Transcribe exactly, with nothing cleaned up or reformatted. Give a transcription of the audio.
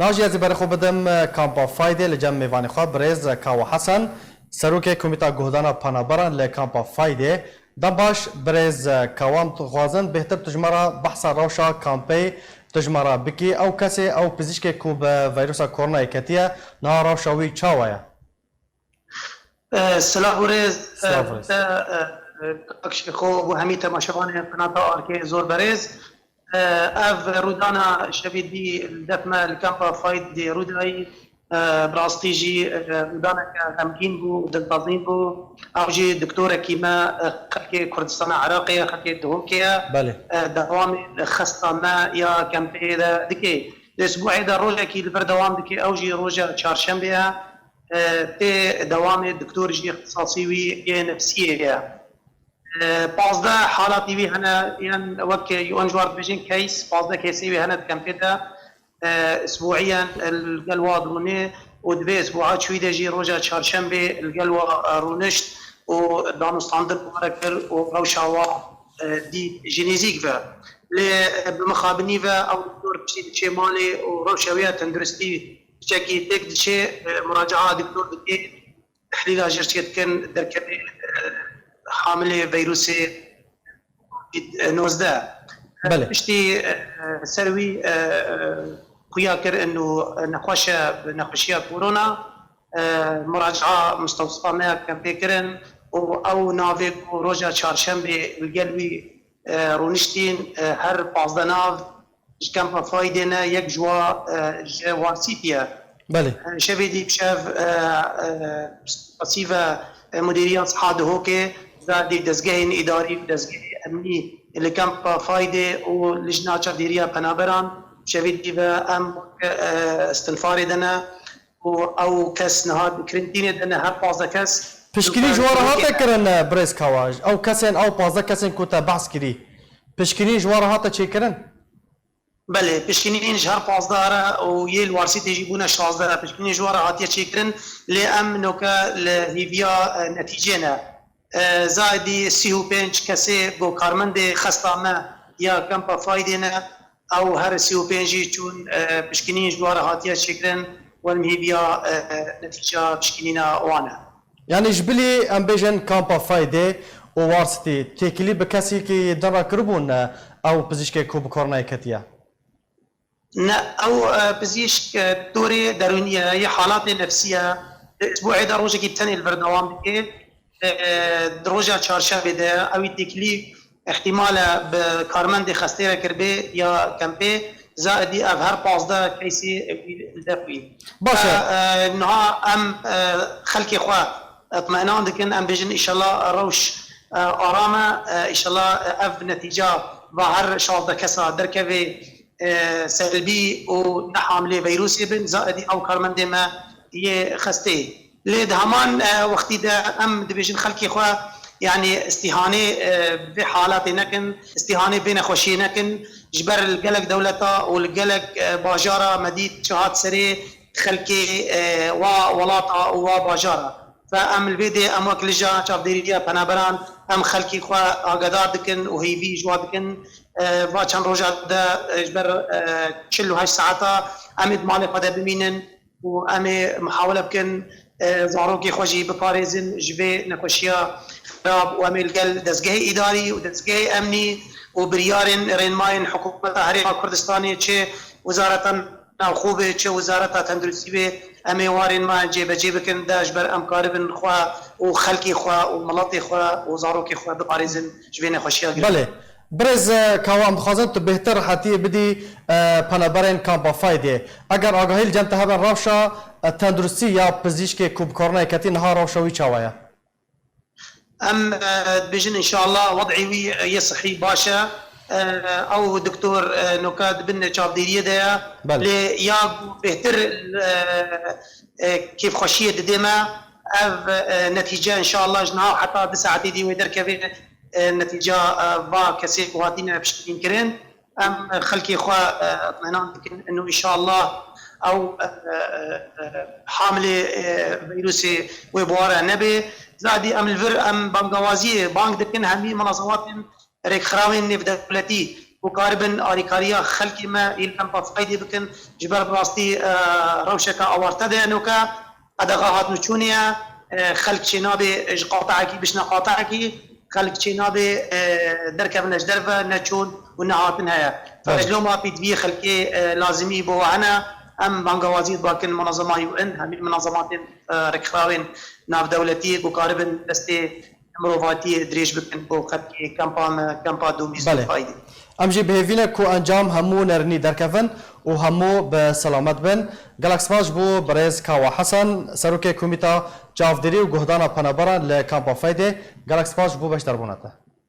Niha jî ez ê berê xwe bidim Kampa Faydê li cem mêvanê xwe birêz Kawa Hesen, Serokê Komîta Guhdana Penaberan li Kampa Faydê. Dem baş birêz Kawa, em dixwazin bêhtir tu ji me re behsa rewşa kampê tu ji me re bikî. Ew kesê, ew pizîşkê ku bi veyrusa koronayê ketiye, niha rewşa wî çawa ye? Eh, silav û rêz, eh, Silav û rêz. Te, eh, eh, Kak Şêxo û hemî temaşevanên qenata Arkê zor berêz. Eh, ev rûdana şevê dî li def me li Kampa Faydê rûdayî, eh, bi rastî jî, eh, rûdaneke xemgîn bû, diltezîn bû. Ew jî doktorekî me, eh, xelkê Kurdistana Iraqê ye, xelkê Dihokê ye. Belê. Eh, dewamê li xesta me ya kempê de dike. Di isbûê de rojekî li vir dewam dike, ew jî roja çarşembê ye. E, tê dewamê doktor jî ixtisasî wî yê nefsiyê ye. E, pazdeh halatî wî hene, yên wek U N ji war dibêjin case, pazdeh kesê wî hene di kempê de. E, isbûîyen li gel wa dirûnê û di vê isbûa çûyî de jî roja çarşembê li gel wa, e, rûnişt û danûstandin ware kir û rewşa wa, e, dît ji nêzîk ve. Lê, e, bi mixabinî ve ew doktor piştî diçê malê û rewşa wê ya tenduristî piçekî têk diçe, e, muraca'a doktor dike, tehlîla jê re çêdikin, derkevê, e, hamilê veyrusê covid nozdeh. Belê. Piştî, e, ser wî, e, xuya kir û nexweş e bi nexweşiya korona, e, muraca'a mustewsa me ya kempê kirin û ew navê ku roja çarşembê li gel wî e, rûniştîn, e, her pazdeh nav ji Kampa Faydê ne, yek ji wa, e, ji Warsîtî ye. Belê. E, şevê dî bi şev, e, e, pasî ve, e, Mudîriya Siha Dihokê, za dî dezgehên îdarî û dezgehê emnî li Kampa Faydê û Lijna Çavdêriya Penaberan, şevê dî ve em, e, istinfarê de ne. Û ew kes niha di kirîntînê de ne, her pazdeh kes. Piştgirî ji we re hate kirin, e, birêz Kawa? Ew kesên, ew pazdeh kesên ku te behs kirî, piştgirî ji we re hate çêkirin? Belê, piştgirîn ji her pazdeh re û yê li Warsîtê jî bûne şazdeh re. Piştgirîn ji we re hatiye çêkirin, lê em noke li hêviya, e, netîcê ne. E, zayedî sî û pênc kesê ku karmendê xesta me ya Kampa Faydê ne, ew her sî û pênc jî çûn, e, pişkinîn ji wan re hatiye çêkirin, wan hêviya, e, netîca pişkinîna wan e. Yanî ji bilî, em bêjin, Kampa Faydê û Warsitî têkilî bi kesekî din re kiribûn, e, ew pizîşkê ku bi koronayê ketiye? Ne, ew, e, pizîşk, e, dorê derûnî ye, yê halatê nefsî ye. Di isbûê de rojekî tenê li vir dewam dike. E, di roja çarşembê de ewî têkilî îhtîmal e bi karmendê xestê re kiribê ya kempê, zaidî ev her pazdeh keysî wî li def wî. Baş e. E, e, niha em, e, xelkê xwe itminan dikin, em bêjin, îşellah rewş, e, aram e, e, îşellah, e, ev netîca va her şazdeh kesa derkevê, e, selbî û ne hamilê veyrûsê bin, zaidî ew karmendê me yê xestê. Lê di heman, e, wextî de em dibêjin xelkê xwe, yanî îstîhanê, e, vê halatê nekin, îstîhanê vê nexweşiyê nekin, ji ber li gelek dewleta û li gelek, e, bajara me dît çi hat serê xelkê, e, wa welata û wa bajara. Ve em li vê dê em wek Lija Çavdêriya Penaberan em xelkî xwe agadar dikin û hêvî ji wa dikin. E, va çend roja de, e, ji ber, e, çil û heşt saeta em ê di malê xwe de bimînin û em ê mihawele bikin, e, zarokê xwe jî biparêzin ji vê nexweşiya xirab û em ê li gel dezgehê îdarî û dezgehê emnî û biryarên rênmayên hikûmeta Herêma Kurdistanê çi wezareta navxwe be, çi wezareta tenduristî be, em ê warên me cêbecê bikin, de ji ber em karibin xwe û xelkê xwe û miletê xwe û zarokê xwe biparêzin ji vê nexweşiya girîng. Belê. Birêz, e, Kawa, em dixwazin tu bêhtir hetiyê bidî, e, penaberên Kampa Faydê. Eger agahî li cem te hebe, rewşa, e, tenduristî ya pizîşkê ku bi koronayê ketî niha rewşa wî çawa ye? Em, e, dibêjin, înşallah, wed'ê wî, e, yê sihî baş e. E, ew doktor, e, noka di bin çavdêriyê de ye. Belê. Lê ya ku bêhtir, e, e, kêfxweşiyê didê me, ev, e, netîce, înşallah, ji niha heta du saetê dî wê derkeve, e, netîca, e, va kesê ku hatine piştgirînkirin. Em xelkê xwe, e, itminan dikin, ino înşallah ew, e, e, e, hamilê, e, vîrusê wê bi wan re nebe. Zadî em li vir em bangawaziyê bang dikin hemî munazematên rêkxirawên nêvdewletî, ku karibin alîkariya xelkê me ê li Kampa Faydê bikin. Ji ber bi rastî, e, rewşeke awarte de ye noke, qedexa hatin û çûnê ye. E, xelk çênabe ji qatehekî biçine qatehekî, xelk çênabe, e, derkevine ji derve, ne çûn û ne hatin heye. Belê. Ji loma pêdiviyê xelkê, e, lazimî bo we hene. Em bangawazî dibakin munezema U N, hemî munezematên, e, rêkxirawên navdewletî ku karibin destê mirovatiyê dirêj bikin bo xelkê kempa me, kempa Domîz Belê. Faydê. Em jî bi hêvî ne ku encam hemû nerînî derkevin û hemû bi selamet bin. Gelek spas ji bo birêz Kawa Hesen, Serokê Komîta Çavdêrî û Guhdana Penaberan li Kampa Feydê. Gelek spas ji bo beşdarbûna te.